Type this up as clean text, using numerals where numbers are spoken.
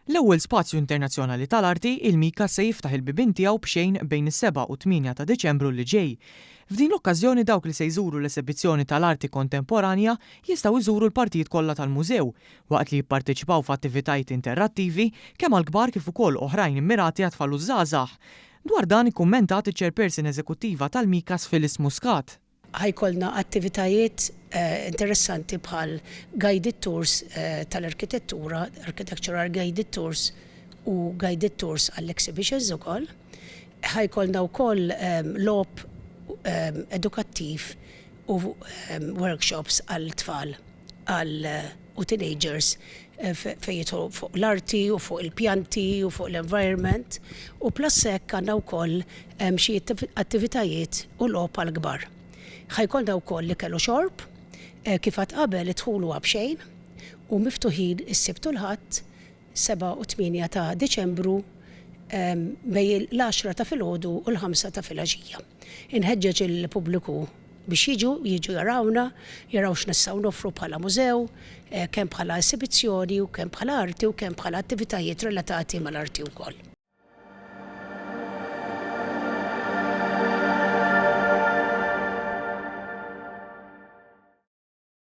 L-ewwel spazju internazzjonali tal-arti, il-MICAS se jiftaħ il-bibien tiegħu b'xejn bejn is-7 u 8 ta' Diċembru li ġej. F'din l-okkażjoni dawk li se jżuru l-esebizzjoni tal-arti kontemporanja jistgħu jżuru l-partijiet kollha tal-mużew, waqt li jipparteċipaw f'attivitajiet interattivi kemm għall-kbar kif ukoll oħrajn immirati għat-tfal u ż-żgħażagħ. Dwar dan ikkummentat iċ-Chairperson Eżekuttiva tal-MICAS Phyllis Muscat. Ħa jkollna attivitajiet interessanti bħal guided tours tal-arkitettura, architectural guided tours u guided tours għall-exhibitions ukoll. Ħa jkollna wkoll logħob edukattiv u workshops għal tfal għal u teenagers fejn jidħlu fuq l-arti u fuq il-pjanti u fuq l-environment u plus hekk għandna wkoll xi attivitajiet u logħob għall-kbar. Ħa jkollna wkoll ikel u xorb, kif għedt qabel id-dħul huwa b'xejn u miftuħin is-Sibt u l-Ħadd 7 u 8 ta' Diċembru bejn l-għaxra ta' filgħodu u l-5 ta' filgħaxija. Inħeġġeġ il-pubbliku biex jiġu, jiġu jarawna, jaraw x'nistgħu noffru bħala mużew, kemm bħala esibizzjoni u kemm bħala arti u kemm bħala attivitajiet relatati mal-arti wkoll.